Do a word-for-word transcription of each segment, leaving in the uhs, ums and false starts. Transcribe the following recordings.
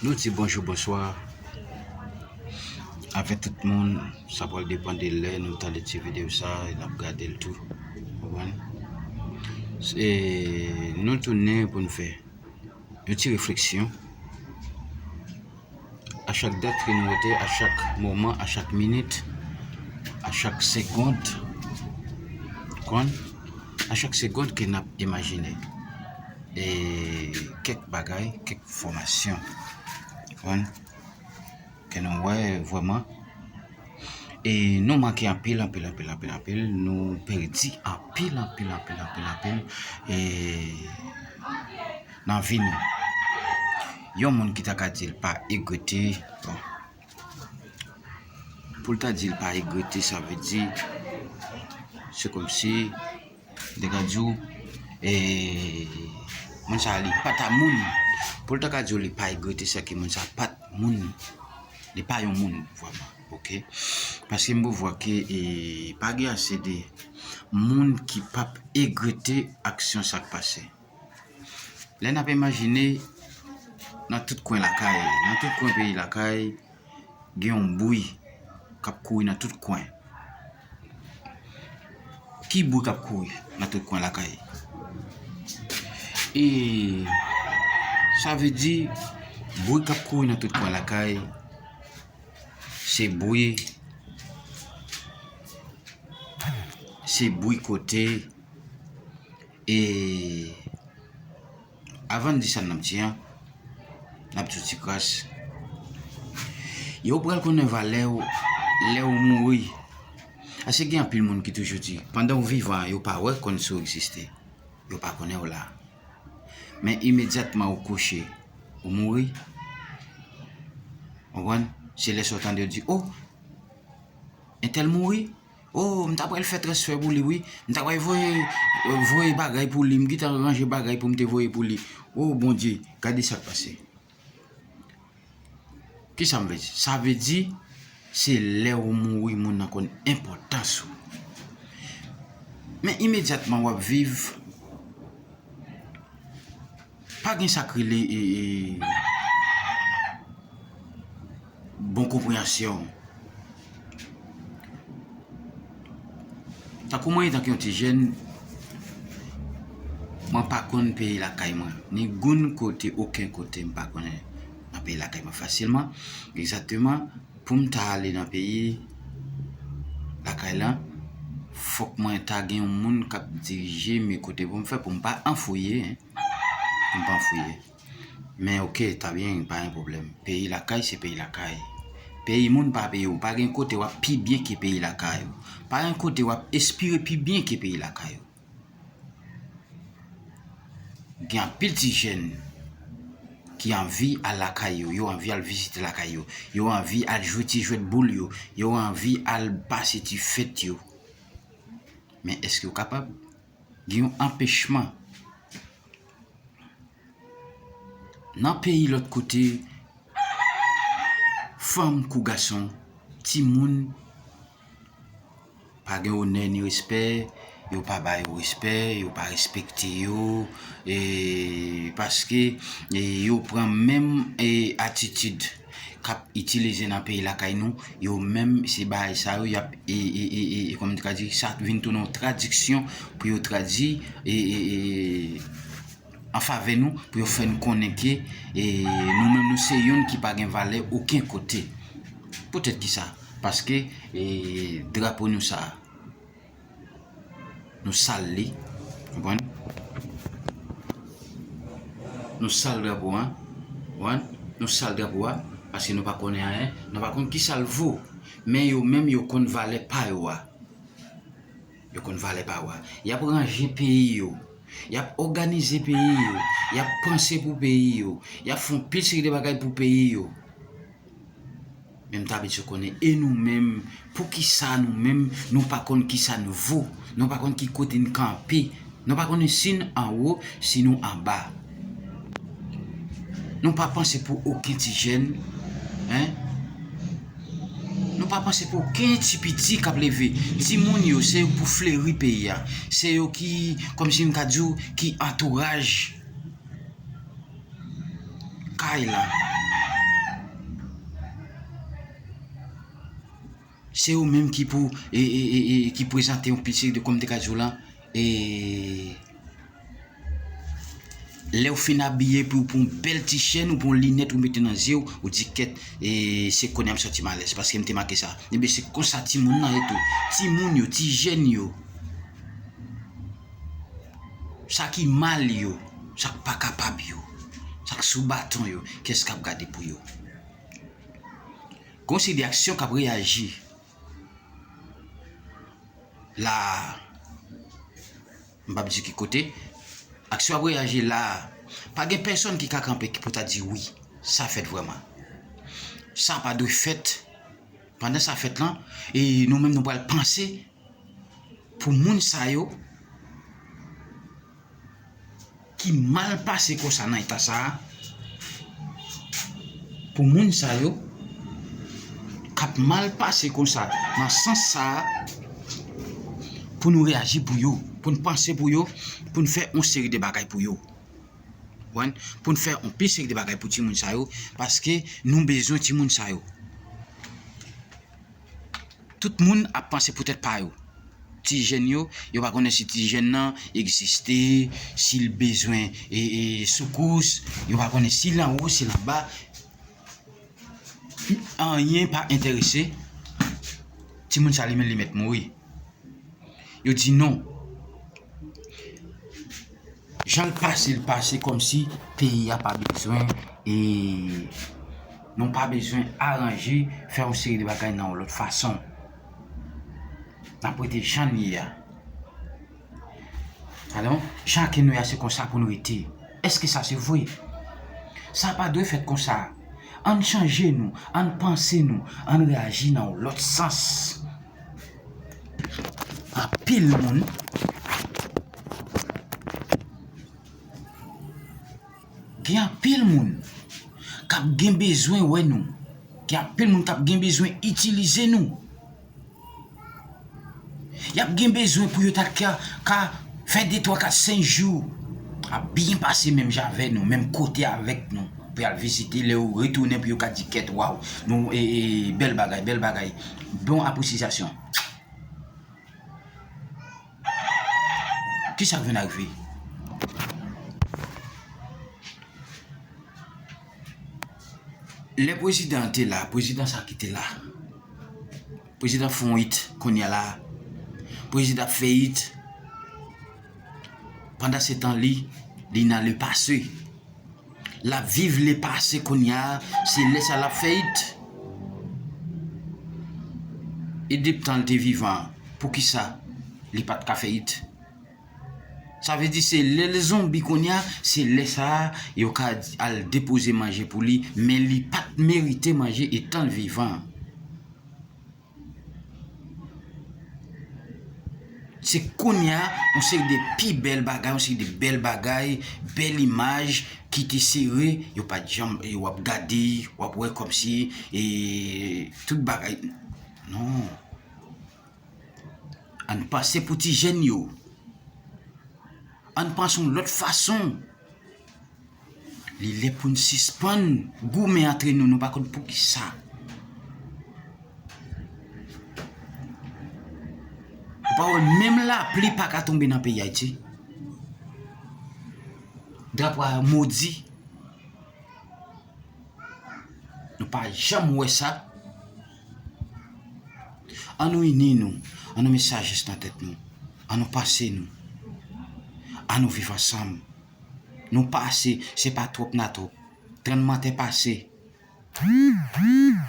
Nou di bonjou, bonswa avèk tout moun. Sa pral depann de lè nou tande ti videyo sa, e n ap gade l tou. Konprann? E nou tounen pou n fè yon ti refleksyon. A chak dat ke nou rete, a chak moman, a chak minit, a chak segond, konn, a chak segond ke n ap imajine, e, kèk bagay, kèk enfòmasyon, konn, ke nou wè vrèman, e nou manke anpil, anpil, anpil, anpil, anpil, nou pèdi anpil, anpil, anpil, anpil, anpil, e nan vi nou. Yon moun ki ta ka di l pa egrete, bon, pou l ta di l pa egrete, sa vle di, se kòmsi, m te ka di w, e, moun sa a, li pa ta moun. Pou l ta ka di w li pa egrete, se ke moun sa a pa t moun. Li pa yon moun, vrèman, oke? Paske m vwa ke, e, pa gen ase de moun ki p ap egrete aksyon sa k pase. Lè n ap imajine, nan tout kwen lakay, nan tout kwen peyi lakay, gen yon bri k ap kouri nan tout kwen. Ki bri k ap kouri nan tout kwen lakay? E sa vle di, bri k ap kouri nan tout kwen lakay, se bri, se bri kote, e avan n di sa n ap di an, n ap di w ti kras. Yo pral konnen valè w lè w mouri. Ase gen anpil moun ki toujou di, pandan w vivan an, yo pa wè konn si w egziste. Yo pa konnen w la. Men imedyatman ou kouche, ou mouri. Konprann? Se lè sa w tande yo di, o, entèl mouri. O, m ta pral fè transfè pou li, wi. M ta pral voye, voye bagay pou li. M gentan ranje bagay pou m te voye pou li. O, Bondye, gade sa k pase. Kisa m vle di? Sa vle di, se lè ou mouri, moun nan konn enpòtans ou. Men imedyatman w ap viv, pa gen sa k rele, e, e, bon konpreyansyon. Tankou mwen, antanke yon ti jèn, mwen pa konn peyi lakay mwen. Ni youn kote, okenn kote, m pa konnen nan peyi lakay mwen fasilman. Egzakteman, pou m ta ale nan peyi lakay la, fòk mwen ta gen yon moun k ap dirije m, kote pou m fè pou m pa anfouye, en. Pou m pa anfouye. Men oke, ta byen, pa gen pwoblèm. Peyi lakay, se peyi lakay. Peyi moun pa peyi w. Pa gen kote w ap pi byen ke peyi lakay ou. Pa gen kote w ap espire pi byen ke peyi lakay ou. Gen anpil ti jèn ki anvi al lakay yo, yo anvi al vizite lakay yo, yo anvi al jwe ti jwèt boul yo, yo anvi al pase ti fèt yo. Men èske w kapab? Gen yon anpechman. Nan peyi lòt kote, fanm kou gason, timoun pa gen onè ni respè, yo pa ba yo respè, yo pa respekte yo, e, paske, e, yo pran menm, e, atitid k ap itilize nan peyi lakay nou, yo menm se bagay sa yo, y ap, e, e, e, e, e, kòman m te ka di, sa vin tounen yon tradiksyon pou yo tradui, e, e, e, an favè nou, pou yo fè n konnen ke, e, nou menm nou se youn ki pa gen valè okenn kote. Poutèt kisa? Paske, e, drapo nou sa a, nou sal li, konprann? Nou sal drapo a, konprann? Nou sal drapo a, paske nou pa konnen anyen, nou pa konn kisa l vo. Men yo menm, yo konn valè pa yo a. Yo konn valè pa yo a. Y ap ranje peyi yo. Y ap òganize peyi yo. Y ap panse pou peyi yo. Y ap fè yon pil seri de bagay pou peyi yo. Men m ta abitye konnen, e nou menm, poukisa nou menm, nou pa konn kisa n vo, nou pa konn ki kote n kanpe, nou pa konnen si n anwo, si nou anba. Nou pa panse pou okenn ti jèn, en? Nou pa panse pou okenn ti piti k ap leve. Timoun yo, se yo k pou fleri peyi a. Se yo ki, kòmsi m ka di w, ki antouraj kay la, Se yo menm ki pou, e, e, e, e, ki prezante yon pil seri de, kòm m te ka di w lan, e, lè w fin abiye, pou, pou yon bèl ti chèn ou pou yon linèt ou mete nan zye w, ou di, "Kèt, e, se kounye a m santi m alèz, paske m te make sa." Ebyen, se konsa timoun nan ye tou. Timoun yo, ti jèn yo, sa ki mal yo, sa k pa kapab yo, sa k sou baton yo, kiyès k ap gade pou yo? Gon seri de aksyon k ap reyaji la a. M p ap di ki kote. Aksyon ap reyaji la a. Pa gen pèsonn ki ka kanpe ki pou ta di wi, sa fèt vrèman. Sa pa dwe fèt. Pandan sa fèt lan, e nou menm nou pral panse pou moun sa yo ki mal pase konsa nan eta sa a, pou moun sa yo k ap mal pase konsa nan sans sa a, pou nou reyaji pou yo, pou n panse pou yo, pou n fè yon seri de bagay pou yo. Konprann? Pou n fè yon pil seri de bagay pou timoun sa yo, paske nou bezwen timoun sa yo. Tout moun ap panse pou tèt pa yo. Ti jèn yo, yo pa konnen si ti jèn nan egziste, si l bezwen, e, e, soukous, yo pa konnen si l anwo, si l anba. Anyen pa enterese timoun sa, li menm li mèt mouri. Yo di non. Jan l pase, l pase kòmsi peyi a pa bezwen, e nou pa bezwen aranje, fè yon seri de bagay nan yon lòt fason. N ap rete jan n ye a. Alò, jan ke nou ye a, se konsa pou n rete. Èske sa se vre? Sa pa dwe fèt konsa. Ann chanje nou, ann panse nou, ann reyaji nan yon lòt sans. Anpil moun, gen anpil moun k ap gen bezwen wè nou. Gen anpil moun k ap gen bezwen itilize nou. Y ap gen bezwen pou yo ta ka, ka fè de, twa, kat, senk jou, ap byen pase menm jan avè nou, menm kote avèk nou, pou y al vizite, lè yo retounen pou yo ka di, "Kèt, waw, nou, e, e, bèl bagay, bèl bagay." Bon apresyasyon. Kisa k vin arive? Lè prezidan an te la, prezidan sa ki te la, prezidan fè yon it kounye a la, prezidan ap fè it, pandan se tan li, li nan lepase. L ap viv lepase kounye a, se lè sa l ap fè it. E depi tan l te vivan, poukisa li pa t ka fè it? Sa vle di se lè l zonbi kounye a, se lè sa a yo ka al depoze manje pou li, men li pa t merite manje etan l vivan. Se kounye a, yon seri de pi bèl bagay, yon seri de bèl bagay, bèl imaj ki te sere, yo pa t janm, e w ap gade, w ap wè kòmsi, e, tout bagay. Non. Ann panse pou ti jèn yo. Ann panse yon lòt fason. Li lè pou n sispann goumen antre nou, nou pa konn poukisa. Ou pa wè menm lapli pa ka tonbe nan peyi Ayiti. Drapo a modi. Nou pa janm wè sa. Ann nou ini nou, ann nou met sajès nan tèt nou, ann nou panse nou, ann nou viv ansanm. Nou pase, se pa twòp nan twòp. Trannmanntè pase,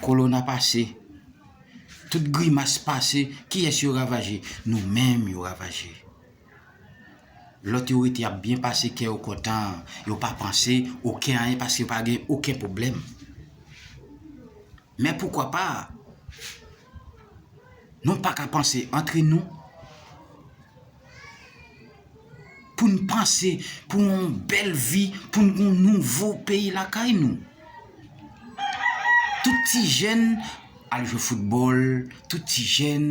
kolona pase, tout grimas pase, kiyès yo ravaje? Nou menm yo ravaje. Lòt yo rete ap byen pase, kè yo kontan, yo pa panse okenn anyen paske yo pa gen okenn pwoblèm. Men poukwa pa nou pa ka panse antre nou pou n panse pou yon bèl vi, pou n gen yon nouvo peyi lakay nou. Tout ti jèn al jwe foutbòl, tout ti jèn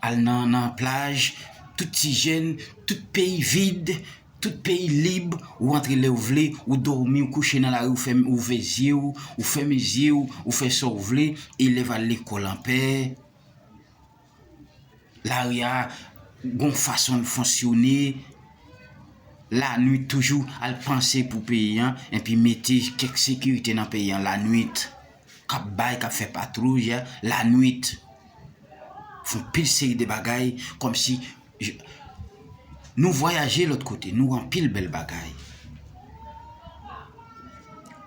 al nan, nan plaj, tout ti jèn, tout peyi vid, tout peyi lib, ou antre lè w vle, ou dòmi, ou kouche nan lari, ou fèm, ou ouvè zye w, ou fèmen zye w, ou fè sa w vle, elèv al lekòl anpè. Lari a gon fason l fonksyone. Lanwit toujou al panse pou peyi an, epi mete kèk sekirite nan peyi an lanwit. K ap bay, k ap fè patwouy lanwit. Fè yon pil seri de bagay, kòmsi j-, nou vwayaje lòt kote, nou wè anpil bèl bagay.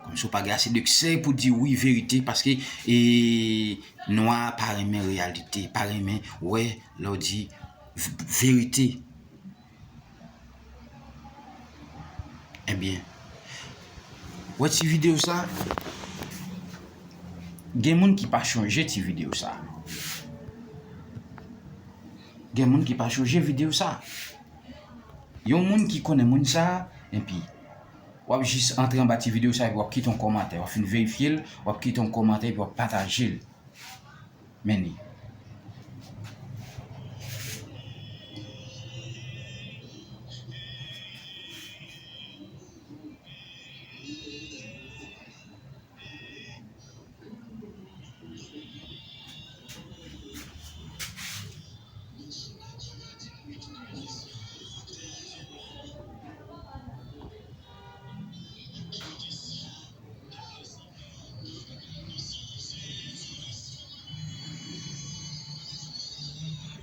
Kòmsi w pa gen ase de kè pou di wi verite, paske, e, nwa pa renmen reyalite, pa renmen wè lè w di v-, verite. Ebyen, wè ti videyo sa, gen moun ki pa chonje ti videyo sa. Gen moun ki pa chonje videyo sa. Yon moun ki konnen moun sa, epi w ap jis antre anba ti videyo sa, epi w ap kite yon kòmantè. W ap fin verifye l, w ap kite yon kòmantè, epi w ap pataje l. Men li.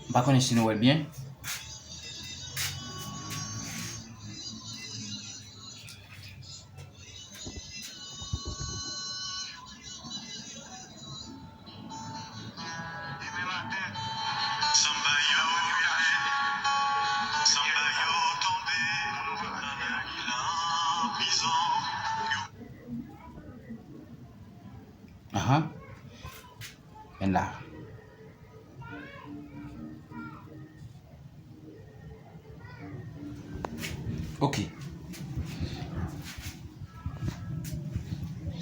M pa konnen si nou wè l byen. Ahan. Men la. Ok.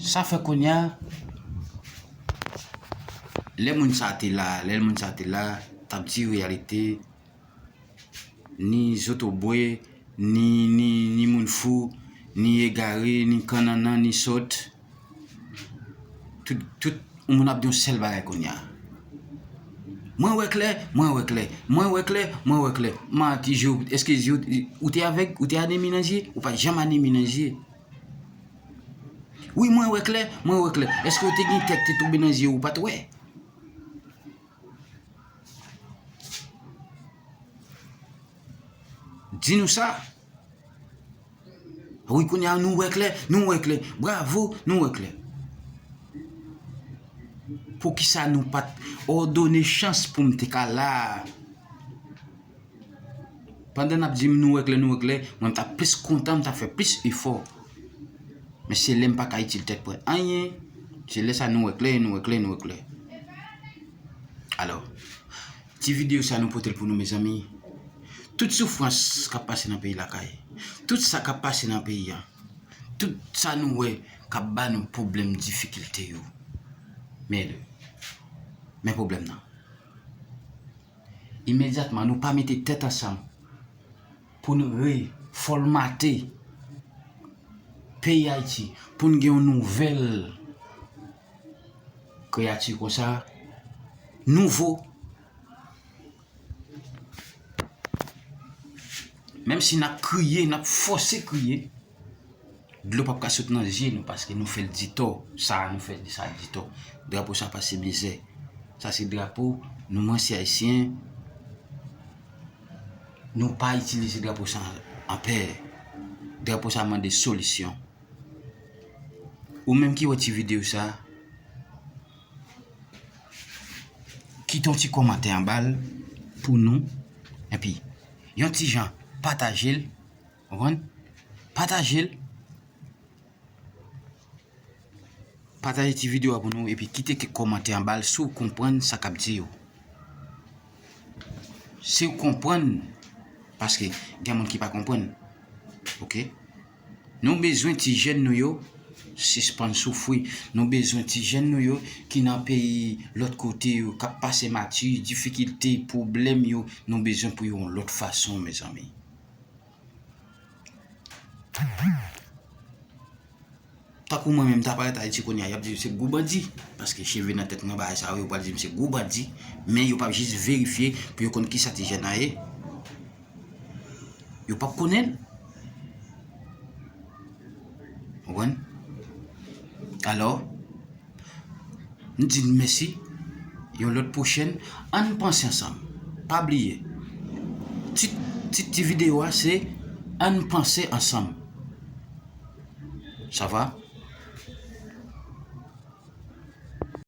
Sa fè kounye a, lè moun sa te la, lè moun sa te la, t ap di reyalite, ni zotobwe, ni, ni, ni moun fou, ni egare, ni kannannan, ni sòt. Tout, tout moun ap di yon sèl bagay kounye a. Mwen wè klè, mwen wè klè, mwen wè klè, mwen wè klè. Mati je, èske je, ou te avèg, ou te anemi nan je? Ou pa t janm anemi nan je. Wi, mwen wè klè, mwen wè klè. Èske ou te gen tèt te tonbe nan je, ou pa t wè? Di nou sa. Wi, kounye a, nou wè klè, nou wè klè. Bravo, nou wè klè. Poukisa nou pa t òdone chans pou m te ka la a? Pandan n ap di m nou wè klè, nou wè klè, mwen, m t ap plis kontan, m t ap fè plis efò. Men se lè m pa ka itil tèt mwen anyen, se lè sa nou wè klè, nou wè klè, nou wè klè. Alò, ti videyo sa nou pote l pou nou, mezanmi. Tout soufrans k ap pase nan peyi lakay, tout sa k ap pase nan peyi a, tout sa nou wè k ap ba nou pwoblèm, difikilte yo, men, men pwoblèm nan. Imedyatman, nou pa mete tèt ansanm pou n refòmate peyi Ayiti, pou n gen yon nouvèl kreyati konsa, nouvo. Menm si n ap kriye, n ap fòse kriye, dlo p ap ka sot nan zye nou, paske nou fè l ditò. Sa a nou fè sa ditò. Drapo sa pa se mizè. Sa se drapo nou, mwen se ayisyen. Nou pa itilize drapo sa an pè. Drapo sa mande solisyon. Ou menm ki wè ti videyo sa, kite yon ti kòmantè anba l pou nou. Epi, yon ti jan, pataje l. Konprann? Pataje l. Pataje ti videyo a pou nou, epi kite kèk kòmantè anba l si w konprann sa k ap di yo. Si w konprann, paske gen moun ki pa konprann. Oke? Nou bezwen ti jèn nou yo sispann soufri. Nou bezwen ti jèn nou yo ki nan peyi lòt kote yo, k ap pase mati, difikilte, pwoblèm yo, nou bezwen pou yo yon lòt fason, mezanmi. Tankou mwen menm, ta parèt Ayiti kounye a, y ap di m se gwo bandi. Paske cheve nan tèt mwen, bagay sa yo, yo pral di m se gwo bandi. Men yo p ap jis verifye pou yo konn kisa ti jèn nan ye. Yo p ap konnen l. Ou konprann? Alò, m di n mèsi. Yon lòt pwochèn, ann panse ansanm. Pa bliye, tit, tit ti videyo a se Ann panse ansanm. Sa va?